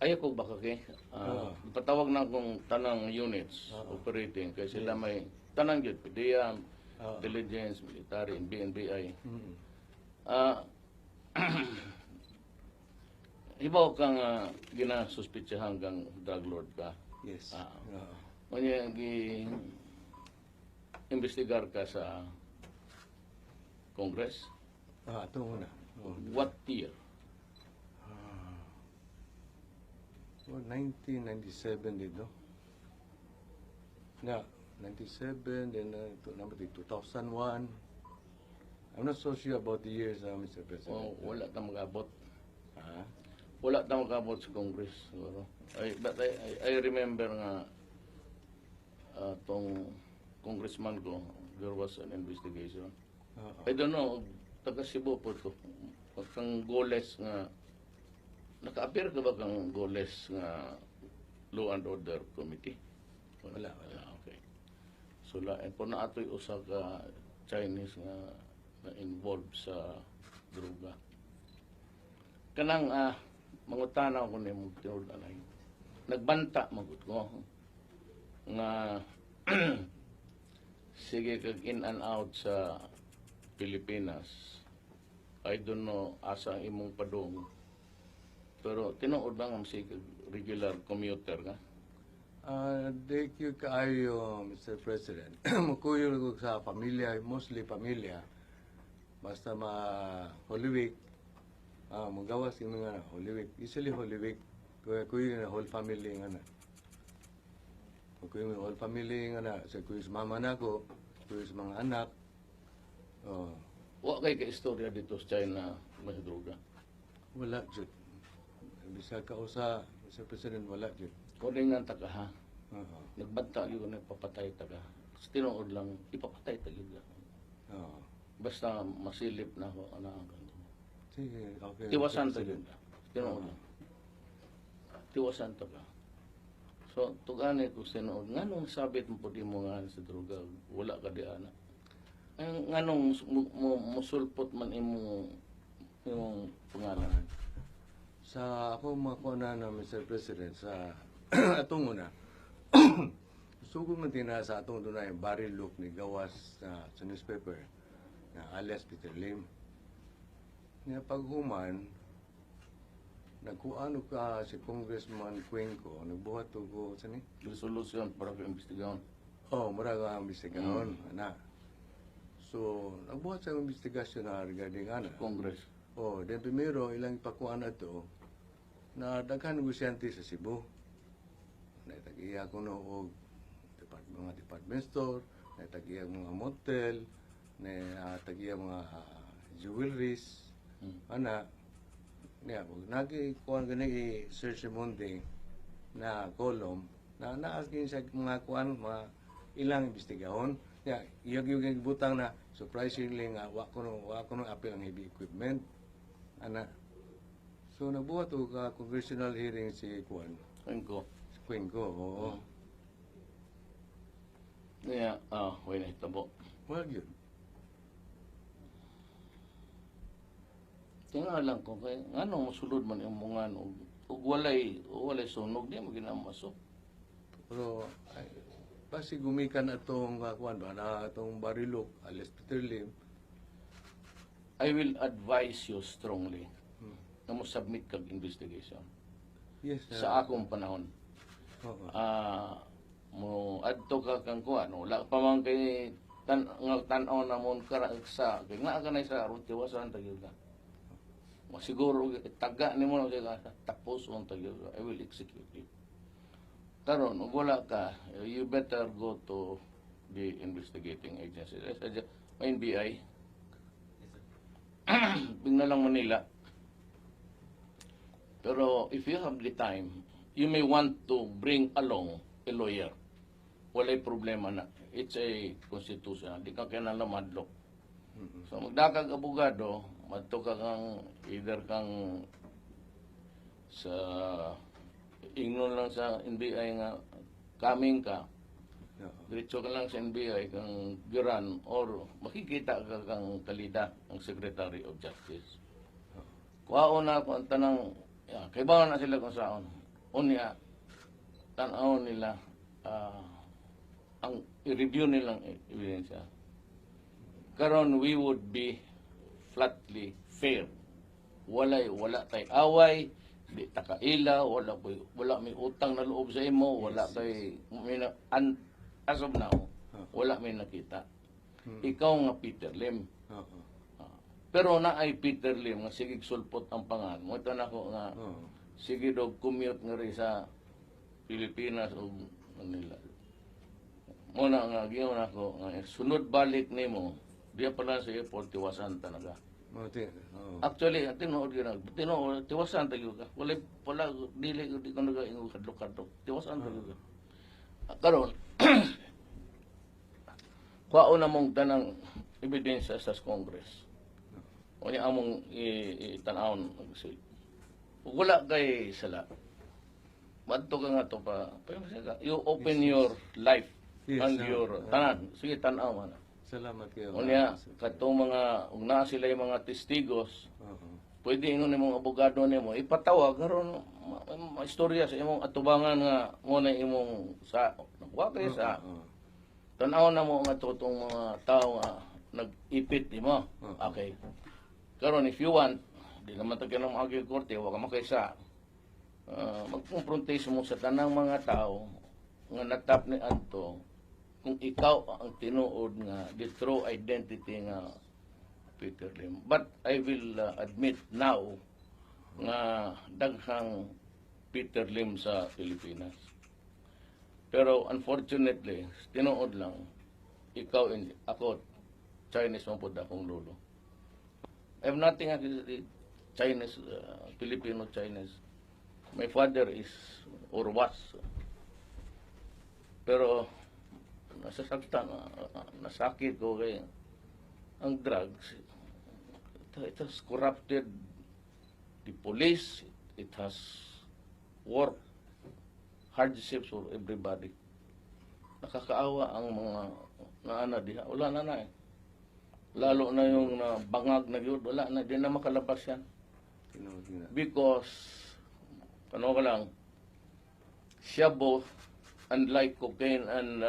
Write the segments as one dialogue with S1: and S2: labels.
S1: Ayaw ko baka kay patawag na akong tanang units operating kay sila may tanang gyud PDEA, intelligence, military, NBI. Hibaw kang ginasuspitsahan kang drug lord ka.
S2: Yes.
S1: Unya gi investigar ka sa Congress.
S2: Ato una. Oh.
S1: What year?
S2: Oh, 1997 dito. Na, 97, then ito, number 2001. I'm not so sure about the years, Mr. President.
S1: Oh, wala ta mag-abot.
S2: Ah,
S1: Wala ta mag-abot sa Congress siguro. Ay, but I remember nga tong congressman ko, there was an investigation. I don't know, taga Cebu po to. Kang Golez nga, naka-appear ka ba kang Golez nga Law and Order Committee?
S2: Wala, wala.
S1: Ah, okay. So, lain po na ato'y usa ka Chinese nga na involved sa droga. Kanang mangutana ko nimo tinuod anay. Nagbanta magud ko nga sige kag in and out sa Pilipinas. I don't know asa ang imong padung. Pero tinuod ba nga sige kag regular commuter ka?
S2: Thank you kaayo, Mr. President. Mukuyo ko sa pamilya, mostly pamilya. Basta ma Holy Week, magawas yung nga Holy Week. Usually Holy Week, kuya kuya na whole family nga na. Kuya whole family nga na, sa kuya sa mama nako, kuya sa mga anak. Oh,
S1: Wa kay ka istorya dito sa China may droga?
S2: Wala jud. Bisag ka usa, Mr. President, wala jud.
S1: Kung nga ta ka ha, nagbanta gyud na ipapatay ta ka. Sa tinuod lang, ipapatay ta gyud ka. Basta masilip na ako ana ang ganito.
S2: Sige, okay.
S1: Tiwasan
S2: Mr.
S1: ta
S2: President.
S1: gyud ka. Tinuod lang. Tiwasan ta ka. So, tugani ko sinuod, nganong sabit mo pud mo nga sa droga, wala ka di ana? Ay, nganong musulpot man imong pangalan?
S2: Sa ako makuha na, Mr. President, sa atong una, sugod man tina sa atong dunay Barry Luke ni gawas sa newspaper na alias Peter Lim. Nga paghuman, nagkuano ka si Congressman Cuenco, nagbuhat og sa ni?
S1: Resolution para ka imbestigahon.
S2: Oh, mura ka imbestigahon, ana. So, nagbuhat sa investigasyon na regarding ana.
S1: Congress.
S2: Oh, then primero ilang ipakuan na to na daghan negosyante sa Cebu. Naitagiya ko no og mga department store, naitagiya mga motel, na tagiya mga jewelries, ana. Niya, kung nagi kuan gani i-search Mundi na column na naas sa mga kuan mga ilang imbestigahon. Niya, iyag yung butang na surprisingly nga wa ko no apil ang heavy equipment. Ana. So nabuhat og congressional hearing si kuan,
S1: Cuenco.
S2: Si Cuenco, oo.
S1: Niya, way nahitabo?
S2: Wala yun.
S1: Tinga lang ko kay nganong mosulod man imong ngan og walay sunog, di mo ginamasok?
S2: Pero ay, basi gumikan atong kuan ba na atong Barilok alias Peter Lim.
S1: I will advise you strongly na mo submit kag investigation sa akong panahon. Mo adto ka kang kuan, wala pa man kay tan nga tan-aw na mo kara sa kay nga kanay sa aron tiwasan ta gyud ka. Masiguro taga nimo na ka tapos on ta gyud ka. I will execute you. Karon ug wala ka, you better go to the investigating agency. Sa may NBI. Bigna lang Manila. Pero if you have the time, you may want to bring along a lawyer. Walay problema na. It's a constitution. Di ka kinahanglan madlok. So magdakag abogado, madto ka kang either kang sa ingnon lang sa NBI nga coming ka, diretso ka lang sa NBI kang Giran or makikita ka kang Kalida, ang Secretary of Justice. Kuhaon na ako ang tanang, yeah, kay na sila kung saon. Unya, tanaw nila, ang i-review nilang ebidensya. Karon we would be flatly fair. Wala tay away, di ta kaila, wala may utang na loob sa imo, wala kay may na, as of now, wala may nakita. Ikaw nga Peter Lim. Ah, pero naay Peter Lim nga sige sulpot ang pangan. Mo ito nako nga sige dog commute nga rin sa Pilipinas o Manila. Mo na nga giyon ako nga sunod balik nimo diya pa lang sa airport, tiwasan talaga.
S2: Mo ti. Oo.
S1: Actually, ang tinuod gyud na, tinuod tiwasan tayo ka. Wala wala dili di ko nagaingon kadlok-kadlok. Tiwasan tayo ka. Ah, karon kuhaon na mong tanang ebidensya sa Congress. Unya among itanawon, kung wala kay sala. Madto ka nga to pa. You open your life and your tanan. Sige, tanaw man.
S2: Salamat kayo.
S1: Unya katong mga ug naa sila yung mga testigos, pwede ingon nimong abogado nimo ipatawag karon istorya sa imong atubangan nga mo na imong sa nakuha kay sa tan-aw na mo nga totong mga tao nga nag-ipit nimo. Okay. Karon if you want, di naman ta kinahanglan moagi korte, wa ka makaysa. Magkumprontation mo sa tanang mga tao nga natap ni adto kung ikaw ang tinuod nga the true identity nga Peter Lim. But I will admit now nga daghang Peter Lim sa Pilipinas. Pero unfortunately, tinuod lang, ikaw and ako, Chinese man pud akong lolo. I have nothing against the Chinese, Filipino Chinese. My father is or was. Pero nasasaktan, nasakit ko kay ang drugs, it has corrupted the police, it has worked hardships for everybody. Nakakaawa ang mga naana diha. Wala na na eh. Lalo na yung na bangag na yun, wala na, di na makalabas yan.
S2: Tinuod na.
S1: Because, ano ka lang, shabu, unlike cocaine and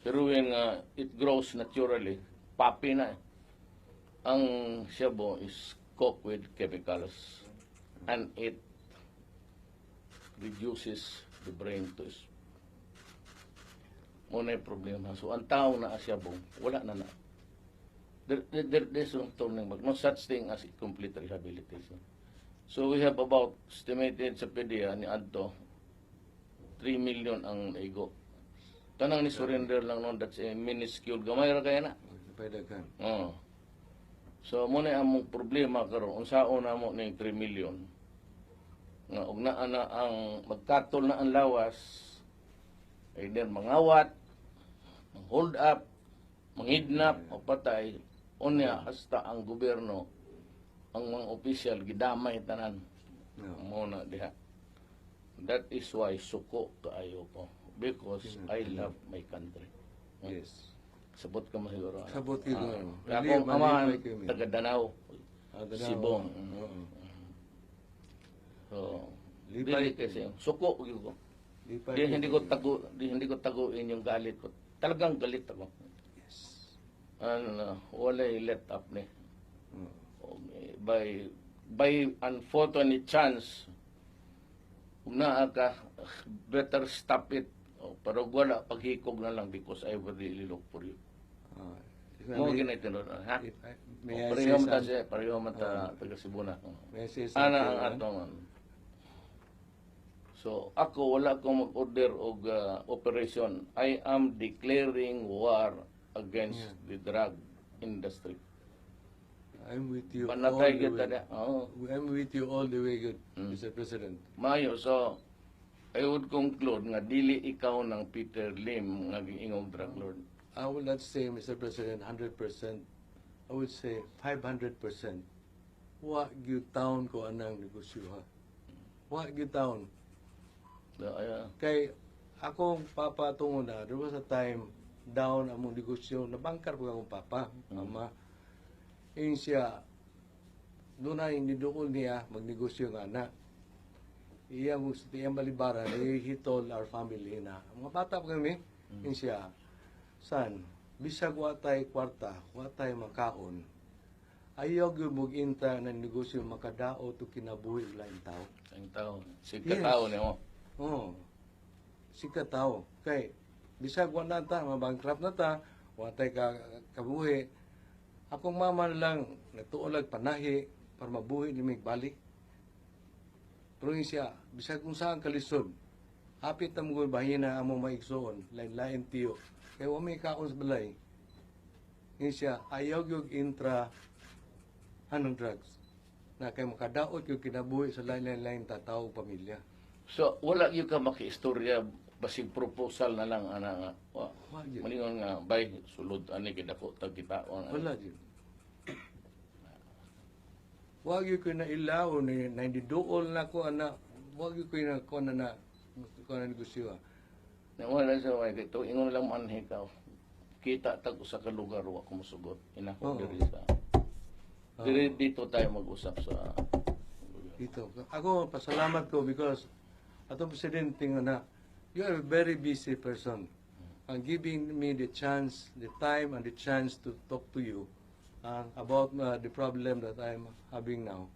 S1: heroin, it grows naturally. Poppy na eh. Ang shabu is cooked with chemicals and it reduces the brain to mo na yung problema. So, ang tao na shabu, wala na na. There's no turning back. No such thing as complete rehabilitation. So, we have about, estimated sa PDEA ni adto, 3 million ang naigo. Tanang ni surrender lang noon, that's a minuscule. Gamay ra kaya na.
S2: Pwede.
S1: Oo. So, mo na among problema karon, unsaon na mo ning 3 million? Nga og naa na ang magkatol na ang lawas, either mangawat, hold up, mangidnap o patay, unya hasta ang gobyerno, ang mga opisyal gidamay tanan.
S2: No.
S1: Mo na diha. That is why suko kaayo ko because I love my country. Sabot ka masiguro.
S2: Sabot gyud ko.
S1: Ah, akong amahan,
S2: Malipay kami.
S1: Taga Danao.
S2: Ah, Danao.
S1: Cebu.
S2: Oo.
S1: So,
S2: Lipay
S1: dili kasi suko gyud ko.
S2: Lipay
S1: Di,
S2: kayo.
S1: hindi ko tago, di, hindi ko taguin yung galit ko. Talagang galit ako. And walay let up ni. Okay, by unfortunate chance, kung naa ka, better stop it. Oh, pero wala, paghikog na lang because I will really look for you.
S2: Ah, if I
S1: Mo
S2: may,
S1: ginay tinuod, ha?
S2: if I, may I
S1: Oh,
S2: say
S1: pareho man ta
S2: something?
S1: siya, pareho man ta taga Cebu na.
S2: May I say something?
S1: Ana ang
S2: Ron?
S1: atong ano. So ako wala ko mag-order og operation. I am declaring war against the drug industry.
S2: I'm with you all
S1: Panatay
S2: the
S1: kita
S2: way.
S1: na. Oo.
S2: I'm with you all the way, good, Mr. President.
S1: Mayo, so I would conclude nga dili ikaw ng Peter Lim nga giingong drug lord.
S2: I will not say, Mr. President, 100%. I would say 500%. Wa gyud taon ko anang negosyo ha. Wa gyud taon.
S1: So, ay,
S2: Kay akong papa tungo na, there was a time down among negosyo, nabangkar po akong papa, mama. Ingon siya, doon na hindi doon niya magnegosyo nga na. Iyang balibaran, he told our family na, mga bata pa kami, mm. Siya, "Son, bisag wa tay kwarta, wa tay makaon, ayaw gyud mo intra ng negosyo makadaot og kinabuhi og laing tao."
S1: Ang tao. Sig tao nimo.
S2: Oo. Sika tao. Kay bisag wa na ta, mabankrupt na ta, wa tay ka kabuhi. Akong mama na lang nagtuo lag panahi para mabuhi ni mig balik. Pero yung siya, bisag kung saan kalisod, hapit na mo bahina amo maigsoon, lain-lain tiyo. Kay wa may kaon sa balay. Yung siya, ayaw gyud intra anong drugs. Na kay makadaot yung kinabuhi sa lain-lain tao pamilya.
S1: So wala gyud ka makiistorya, basig proposal na lang ana nga. Wa.
S2: Wa gyud.
S1: Malingon nga bay sulod ani kay dako tag kitaon.
S2: Wala gyud. Wa gyud ko na ilaw ni na duol na ko ana. Wa gyud ko na ko na na ko na negosyo. Ah.
S1: Na wala sa way kay to ingon lang man ikaw. Kita tag usa ka lugar, wa ko mosugot. Inako diri sa diri dito tayo mag-usap sa
S2: Dito. Ako pasalamat ko because atong presidente nga na you are a very busy person. And giving me the chance, the time and the chance to talk to you about the problem that I'm having now.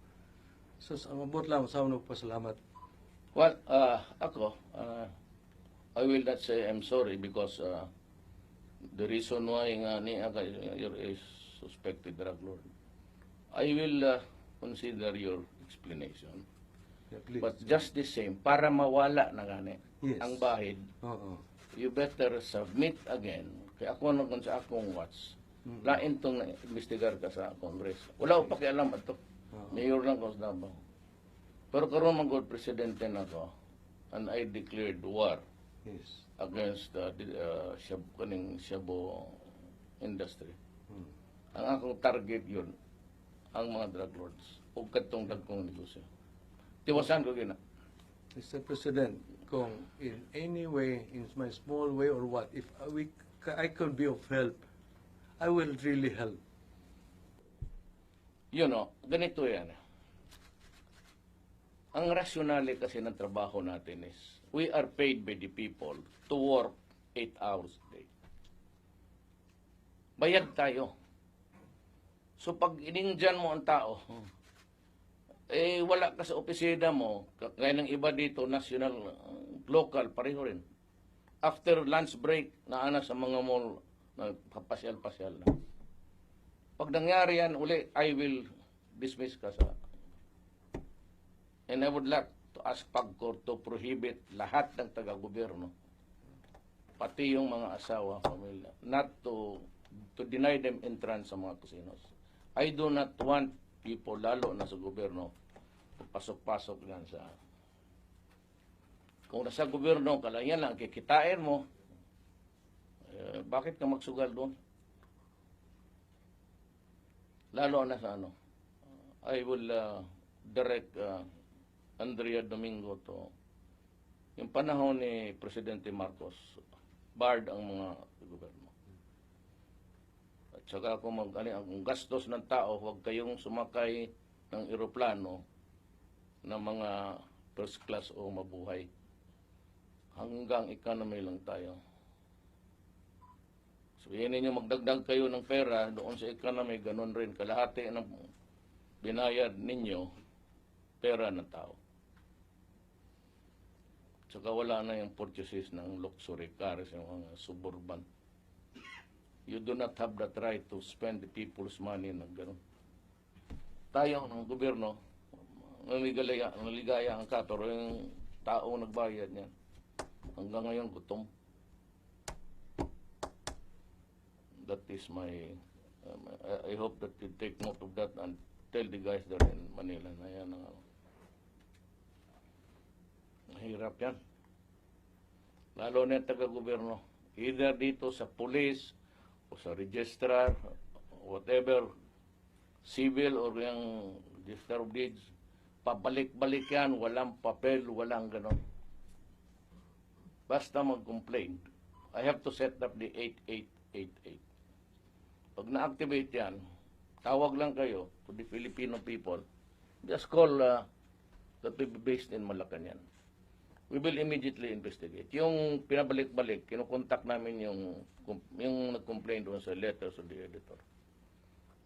S2: So, sa mabot lang sa ako pasalamat.
S1: Well, ako, I will not say I'm sorry because the reason why nga ni ka you're a suspected drug lord. I will consider your explanation.
S2: Yeah, please.
S1: But just the same, para mawala na gani ang bahid,
S2: Oo.
S1: You better submit again. Kaya ako na kung sa akong watch, lain tong na-investigar ka sa Congress. Wala ko pakialam ato. Mayor lang ko sa Davao. Pero karon man gud presidente na ko, and I declared war against the kaning shabu industry. Ang akong target yun, ang mga drug lords o katong dagkong negosyo. Tiwasan ko gina.
S2: Mr. President, kung in any way, in my small way or what, if I could be of help, I will really help.
S1: Ganito yan. Ang rationale kasi ng trabaho natin is, we are paid by the people to work 8 hours a day. Bayad tayo. So pag iningjan mo ang tao, eh wala ka sa opisina mo, kaya ng iba dito, national, local, pareho rin. After lunch break, naana sa mga mall, nagpapasyal-pasyal na. Pag nangyari yan uli, I will dismiss ka sa. And I would like to ask PAGCOR to prohibit lahat ng taga-gobyerno, pati yung mga asawa, pamilya, not to deny them entrance sa mga casinos. I do not want people, lalo na sa gobyerno, pasok-pasok yan sa. Kung nasa gobyerno ka lang, yan lang, kikitain mo, eh, bakit ka magsugal doon? Lalo na sa ano, I will direct Andrea Domingo to yung panahon ni Presidente Marcos, barred ang mga gobyerno. At saka kung mag, ano, ang gastos ng tao, huwag kayong sumakay ng eroplano ng mga first class o mabuhay. Hanggang economy lang tayo. Sabihin ninyo magdagdag kayo ng pera doon sa economy, ganun rin. Kalahati ng binayad ninyo, pera ng tao. Tsaka wala na yung purchases ng luxury cars, yung mga Suburban. You do not have that right to spend the people's money ng ganun. Tayo ng gobyerno, naligaya, naligaya ang ka, pero yung tao nagbayad niyan, hanggang ngayon gutom. That is my, I hope that you take note of that and tell the guys there in Manila na yan ang ano. Mahirap yan. Lalo na yung taga-gobyerno. Either dito sa police o sa registrar, whatever, civil or yung register of deeds, pabalik-balik yan, walang papel, walang ganon. Basta mag-complain. I have to set up the 8888. Pag na-activate yan, tawag lang kayo to the Filipino people. Just call That will be based in Malacanang. We will immediately investigate. Yung pinabalik-balik, kinukontak namin yung nag-complain doon sa letters of the editor.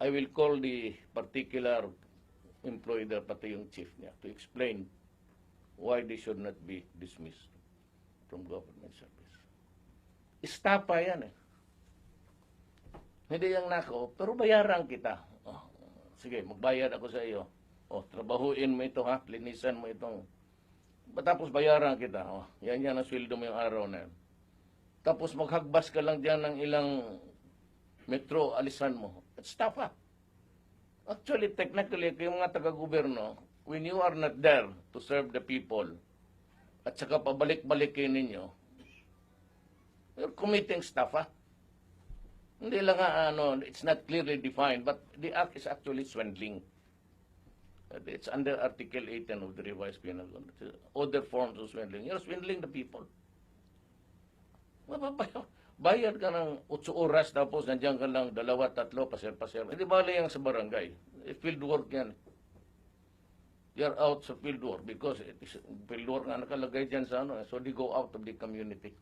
S1: I will call the particular employee there, pati yung chief niya, to explain why they should not be dismissed from government service. Estafa yan eh. Hindi yung nako, pero bayaran kita. Oh, sige, magbayad ako sa iyo. Oh, trabahuin mo ito ha, linisan mo itong. Tapos bayaran kita. Oh, yan ang sweldo mo yung araw na yan. Tapos maghagbas ka lang dyan ng ilang metro, alisan mo. Estafa. Actually, technically, kayong mga taga-gobyerno, when you are not there to serve the people, at saka pabalik-balikin ninyo, you're committing estafa. Hindi lang nga, ano, it's not clearly defined, but the act is actually swindling. It's under Article 18 of the Revised Penal Code. Other forms of swindling. You're swindling the people. Bayad ka ng 8 oras, tapos nandiyan ka lang dalawa, tatlo, pasir-pasir. Hindi bale yung sa barangay. Eh, field work yan. You're out sa field work because it is field work nga nakalagay dyan sa ano. Eh. So they go out of the community.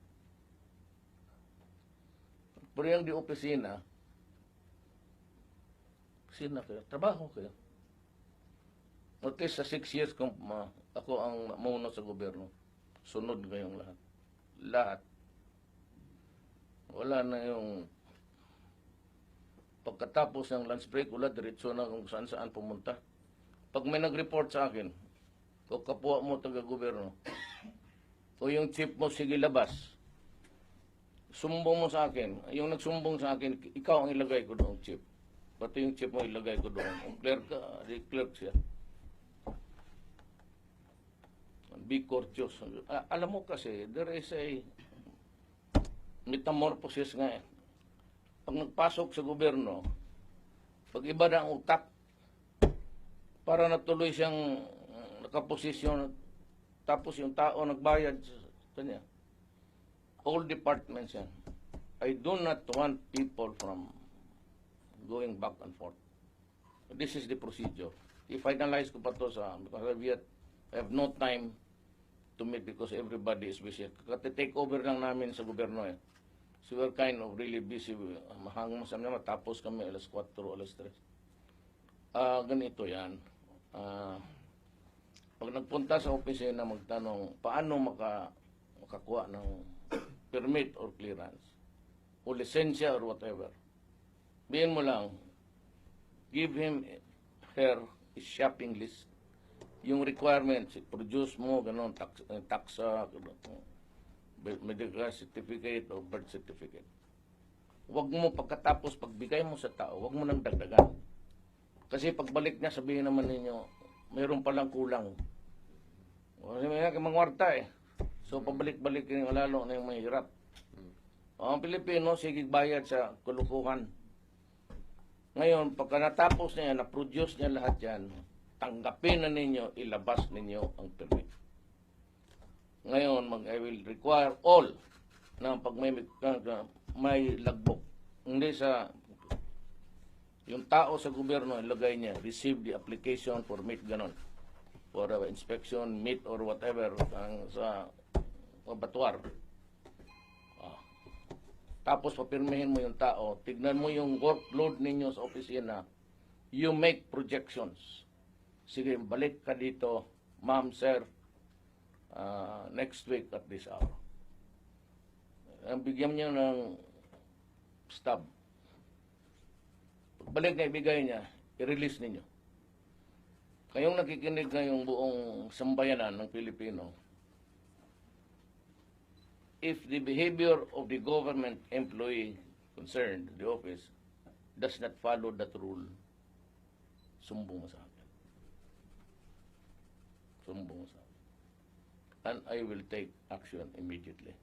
S1: Pero yung di opisina, opisina kayo, trabaho kayo. At least sa 6 years kung ako ang mamuno sa gobyerno, sunod kayong lahat. Lahat. Wala na yung pagkatapos ng lunch break, wala, diretso na kung saan saan pumunta. Pag may nag-report sa akin, o kapwa mo taga-gobyerno, o yung chief mo, sige labas, sumbong mo sa akin, yung nagsumbong sa akin, ikaw ang ilagay ko doon, chief. Pati yung chief mo ilagay ko doon. O clerk ka, di clerk siya. Be courteous. Ah, alam mo kasi, there is a metamorphosis nga eh. Pag nagpasok sa gobyerno, pag iba na ang utak, para natuloy siyang nakaposisyon, tapos yung tao nagbayad sa kanya. All departments yan. I do not want people from going back and forth. This is the procedure. I-finalize ko pa to sa, because I have no time to meet because everybody is busy. Kaka-take over lang namin sa gobyerno eh. So we're kind of really busy. Mahang sa matapos kami alas 4, alas 3. Ah, ganito yan. Pag nagpunta sa opisina magtanong paano makakuha ng permit or clearance o lisensya or whatever, bihin mo lang, give him her shopping list. Yung requirements, produce mo, ganun, tax, taxa, medical certificate o birth certificate. Huwag mo pagkatapos, pagbigay mo sa tao, huwag mo nang dagdagan. Kasi pagbalik niya, sabihin naman ninyo, mayroon palang kulang. Kasi may mangwarta eh. So pabalik-balik yung lalo na yung mahirap. Ang Pilipino, sige bayad sa kalokohan. Ngayon, pagka natapos niya, na-produce niya lahat yan, tanggapin na ninyo, ilabas ninyo ang permit. Ngayon, I will require all na pag may logbook, hindi sa yung tao sa gobyerno, ilagay niya, receive the application for meat, ganon. For inspection, meat or whatever, ang sa abattoir. Ah. Tapos papirmihin mo yung tao, tignan mo yung workload ninyo sa opisina, you make projections. Sige, balik ka dito, ma'am, sir, next week at this hour. Ang bigyan niyo ng stub. Pagbalik na ibigay niya, i-release ninyo. Kayong nakikinig ngayong buong sambayanan ng Pilipino, if the behavior of the government employee concerned, the office, does not follow that rule, sumbong mo sa akin. Sumbong mo sa akin. And I will take action immediately.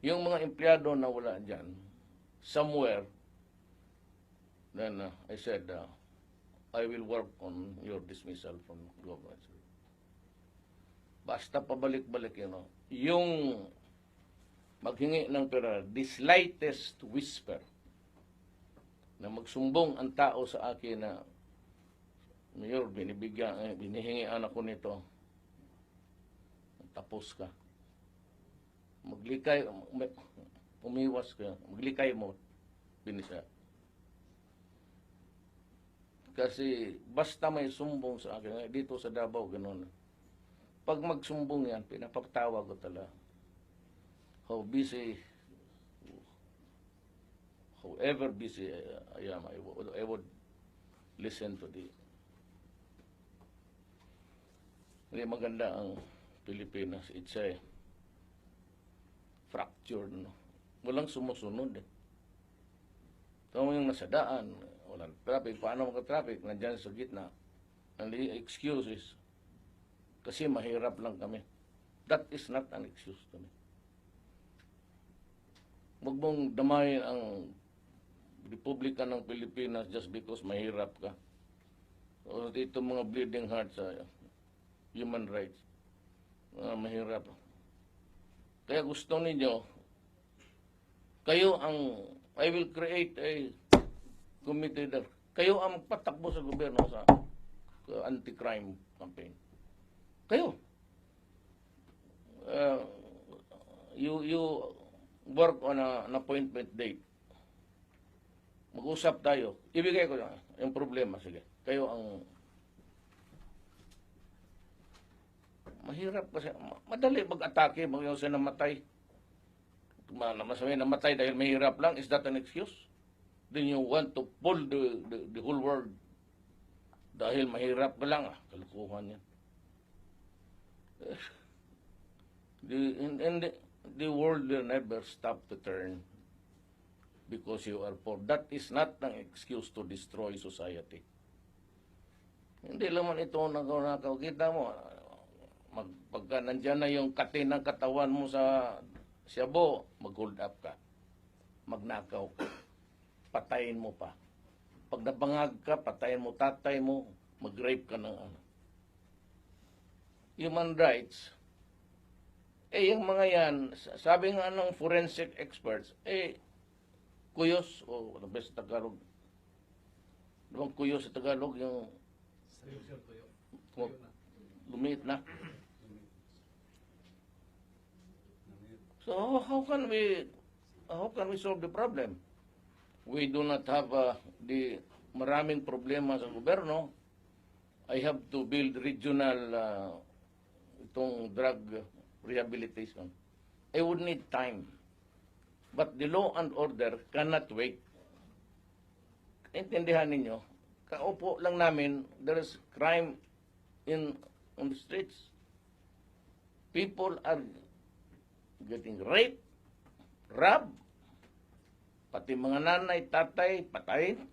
S1: Yung mga empleyado na wala dyan, somewhere, then I said, I will work on your dismissal from government service. Basta pabalik-balik yun. Oh. Yung maghingi ng pera, the slightest whisper na magsumbong ang tao sa akin na, "Mayor, binibigyan, eh, binihingian ako nito." Tapos ka. Maglikay, umiwas ka. Maglikay mo. Binisa. Kasi basta may sumbong sa akin, eh, dito sa Davao, ganun. Pag magsumbong yan, pinapatawag ko talaga. How busy, however busy I am, I would listen to the. Hindi maganda ang Pilipinas. It's a fractured, no? Walang sumusunod eh. Tama yung nasa daan, walang traffic. Paano magka-traffic? Nandyan sa gitna. And the excuse is, kasi mahirap lang kami. That is not an excuse to me. Huwag mong damayin ang Republika ng Pilipinas just because mahirap ka. O dito mga bleeding hearts sa human rights. Mga mahirap. Kaya gusto ninyo, kayo ang, I will create a committee there. Kayo ang magpatakbo sa gobyerno sa anti-crime campaign. Kayo. You work on an appointment date. Mag-usap tayo. Ibigay ko na yung problema. Sige. Kayo ang mahirap kasi madali mag-atake mag yung siya namatay. Masabi namatay dahil mahirap lang. Is that an excuse? Then you want to pull the whole world dahil mahirap ka lang. Ah, kalokohan yan. Eh, and the world will never stop to turn because you are poor. That is not an excuse to destroy society. Hindi naman ito nakaw. Kita mo, pagka nandyan na yung kati ng katawan mo sa shabu, mag-hold up ka. Magnakaw ka. Patayin mo pa. Pag nabangag ka, patayin mo tatay mo, mag-rape ka ng ano. Human rights, eh yung mga yan, sabi nga ng forensic experts, eh, kuyos, o ano ba sa Tagalog? Di ba kuyos sa Tagalog, yung
S3: Tuyo, sir, tuyo.
S1: Lumiit na. So how can we solve the problem? We do not have the maraming problema sa gobyerno. I have to build regional itong drug rehabilitation. I would need time. But the law and order cannot wait. Intindihan ninyo, kaupo lang namin, there is crime in on the streets. People are getting raped, robbed, pati mga nanay, tatay, patayin.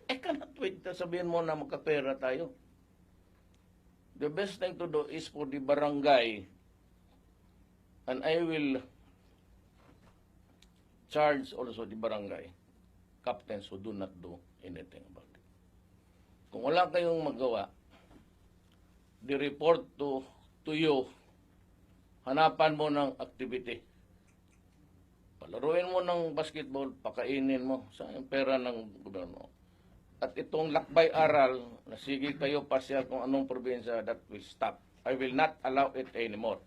S1: Eh, cannot wait na sabihin mo na magkapera tayo. The best thing to do is for the barangay, and I will charge also the barangay captains who do not do anything about it. Kung wala kayong magawa, the report to you, hanapan mo ng activity. Palaruin mo ng basketball, pakainin mo sa yung pera ng gobyerno. At itong lakbay aral, na sige kayo pasyal kung anong probinsya, that will stop. I will not allow it anymore.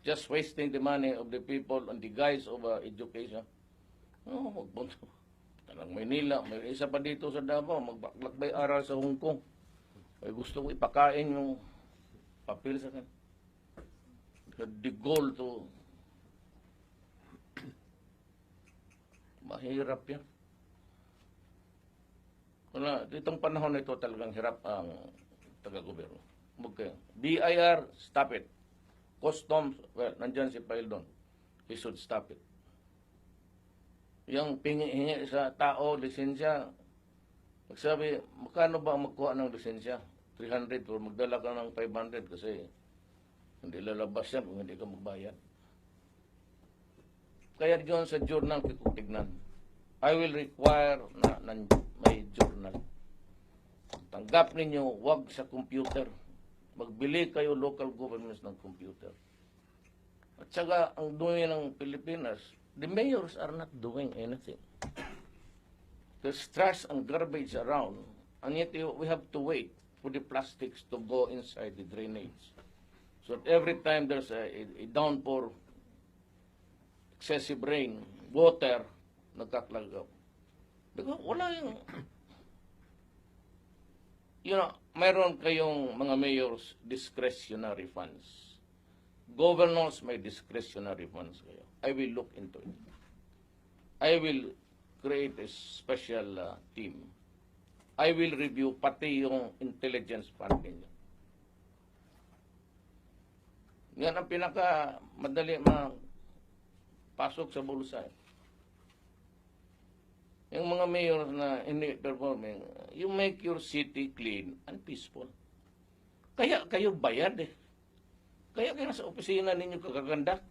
S1: Just wasting the money of the people on the guise of education. No, magpunta. Talang Maynila, may isa pa dito sa Davao, maglakbay aral sa Hong Kong. Ay gusto ko ipakain yung papel sa kan. The goal to mahirap yan. Wala, itong panahon na ito, talagang hirap ang taga-gobyerno. Huwag kayo. BIR, stop it. Customs, well, nandyan si Faeldon. He should stop it. Yung pingi-hingi sa tao, lisensya, magsabi, magkano ba ang magkuha ng lisensya? 300 or magdala ka ng 500 kasi hindi lalabas yan kung hindi ka magbayad. Kaya diyon sa journal ko tignan. I will require na may journal. Tanggap ninyo, wag sa computer. Magbili kayo, local governments, ng computer. At saka, ang dumi ng Pilipinas, the mayors are not doing anything. There's trash and garbage around, and yet we have to wait for the plastics to go inside the drainage. So that every time there's a downpour, excessive rain, water, nagka-clog up. Because wala yung, mayroon kayong mga mayors discretionary funds. Governors, may discretionary funds kayo. I will look into it. I will create a special team. I will review pati yung intelligence fund ninyo. Yan ang pinaka madali mapasok sa bulsa, eh. Yung mga mayor na hindi performing, you make your city clean and peaceful. Kaya kayo bayad eh. Kaya kayo nasa opisina ninyo kagaganda.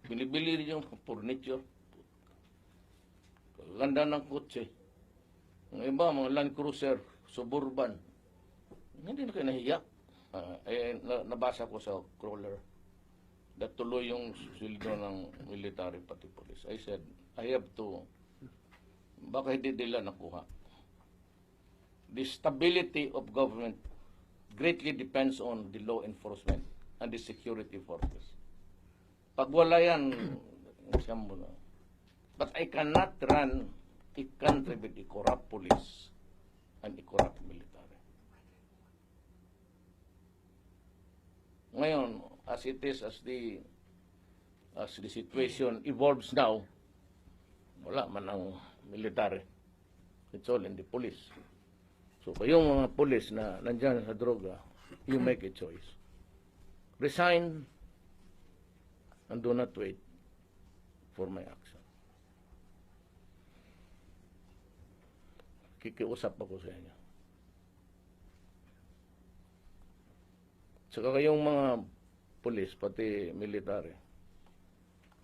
S1: Binibili ninyo yung furniture. Kaganda ng kotse. Ang iba, mga Land Cruiser, Suburban. Hindi na kayo nahiya. Eh, nabasa ko sa crawler na tuloy yung sweldo ng military pati police. I said, I have to, baka hindi nila nakuha. The stability of government greatly depends on the law enforcement and the security forces. Pag wala yan, siya mo na. But I cannot run a country with a corrupt police and a corrupt military. Ngayon, as it is, as the situation evolves now, wala man ang military. It's all in the police. So, kayong mga police na nandyan sa droga, you make a choice. Resign and do not wait for my action. Kikiusap ako sa inyo. Saka kayong mga pulis, pati military,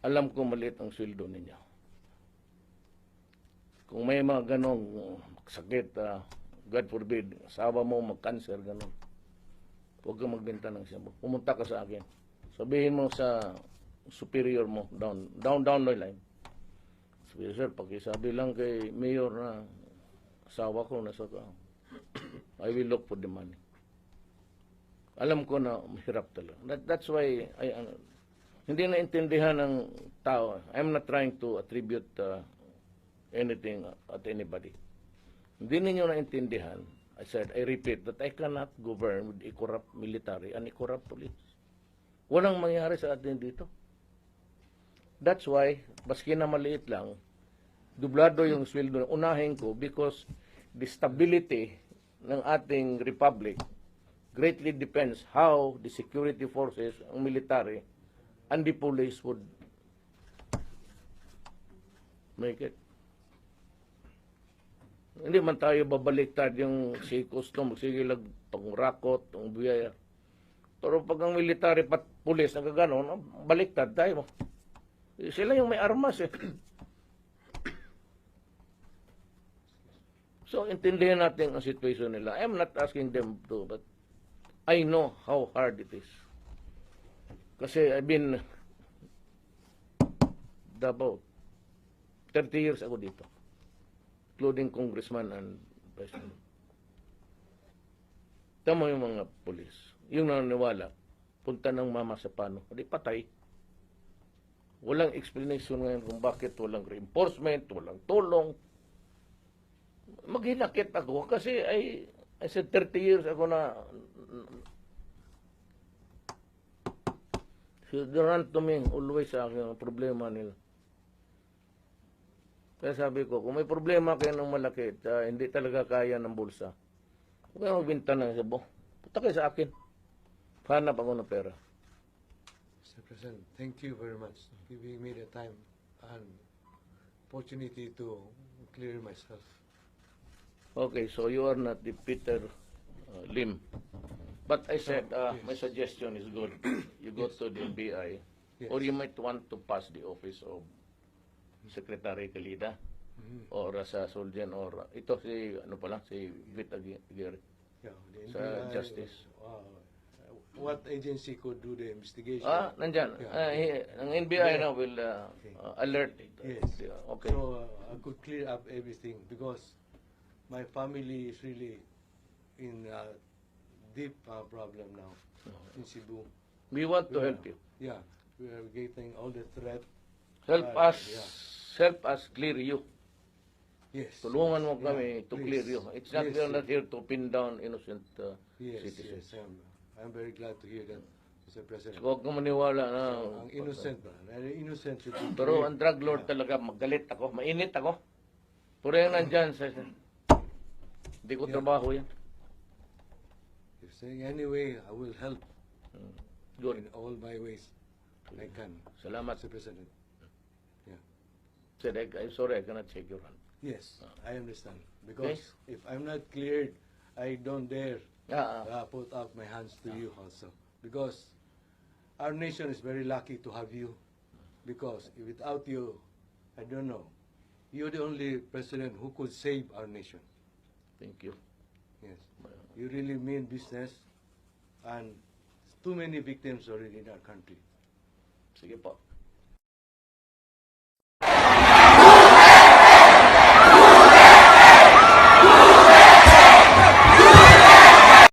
S1: alam ko maliit ang sweldo ninyo. Kung may mga ganong sakit, God forbid, asawa mo mag-cancer, ganon, huwag kang magbenta ng shabu. Pumunta ka sa akin. Sabihin mo sa superior mo, down, down, down the line. Sabi, "Sir, pakisabi lang kay mayor na asawa ko nasa ka. I will look for the money." Alam ko na mahirap talaga. That's why I, hindi naintindihan ng tao. I'm not trying to attribute anything at anybody. Hindi ninyo naintindihan. I said, I repeat, that I cannot govern with a corrupt military and a corrupt police. Walang mangyari sa atin dito. That's why, baski na maliit lang, dublado yung sweldo. Unahin ko because the stability ng ating republic greatly depends how the security forces, ang military, and the police would make it. Hindi man tayo babaliktad yung si custom, sige lang pangrakot, ang biyaya. Pero pag ang military pat police nagaganon, baliktad tayo. Sila yung may armas eh. So, intindihan natin ang situation nila. I'm not asking them to, but I know how hard it is. Kasi I've been about 30 years ako dito, including congressman and president. Tama yung mga polis. Yung naniniwala, punta ng mama sa pano, di patay. Walang explanation ngayon kung bakit walang reinforcement, walang tulong. Maghinakit ako kasi I said 30 years ako na so they run to me always sa akin ang problema nila. Kaya sabi ko, kung may problema kayo ng malaki at hindi talaga kaya ng bulsa, huwag kayo magbenta ng sabo. Punta kayo sa akin. Hanap ako ng pera.
S2: Mr. President, thank you very much for giving me the time and opportunity to clear myself.
S1: Okay, so you are not the Peter Lim. But I said, my suggestion is good. You go to the NBI, or you might want to pass the office of Secretary Calida, or sa Solgen, or ito si, ano pala, si Vit Aguirre.
S2: Yeah, the
S1: Sa
S2: NBI,
S1: Justice.
S2: What agency could do the investigation?
S1: Ah, nandyan.
S2: Yeah.
S1: Ang NBI now will alert.
S2: Yes.
S1: Okay.
S2: So I could clear up everything because my family is really in a deep problem now. in Cebu.
S1: We want to help you.
S2: Yeah, we are getting all the threat.
S1: Help us, help us clear you. Tulungan mo kami to
S2: Please.
S1: Clear you. It's not, we are not here to pin down innocent citizens.
S2: Yes. I'm very glad to hear that, Mr. President.
S1: So, huwag kang maniwala na.
S2: Ang innocent ba? Ang innocent should be
S1: Pero
S2: cleared.
S1: ang drug lord talaga, magalit ako, mainit ako. Pero yan nandyan, sa, hindi ko trabaho yan.
S2: You're saying anyway, I will help
S1: Good.
S2: In all my ways I can,
S1: Salamat.
S2: Mr. President. Yeah.
S1: Sir, I'm sorry, I cannot shake your hand.
S2: Yes, I understand. Because if I'm not cleared, I don't dare put out my hands to you also. Because our nation is very lucky to have you. Because without you, I don't know. You're the only president who could save our nation.
S1: Thank you.
S2: Yes. You really mean business, and too many victims already in our country.
S1: Sige po.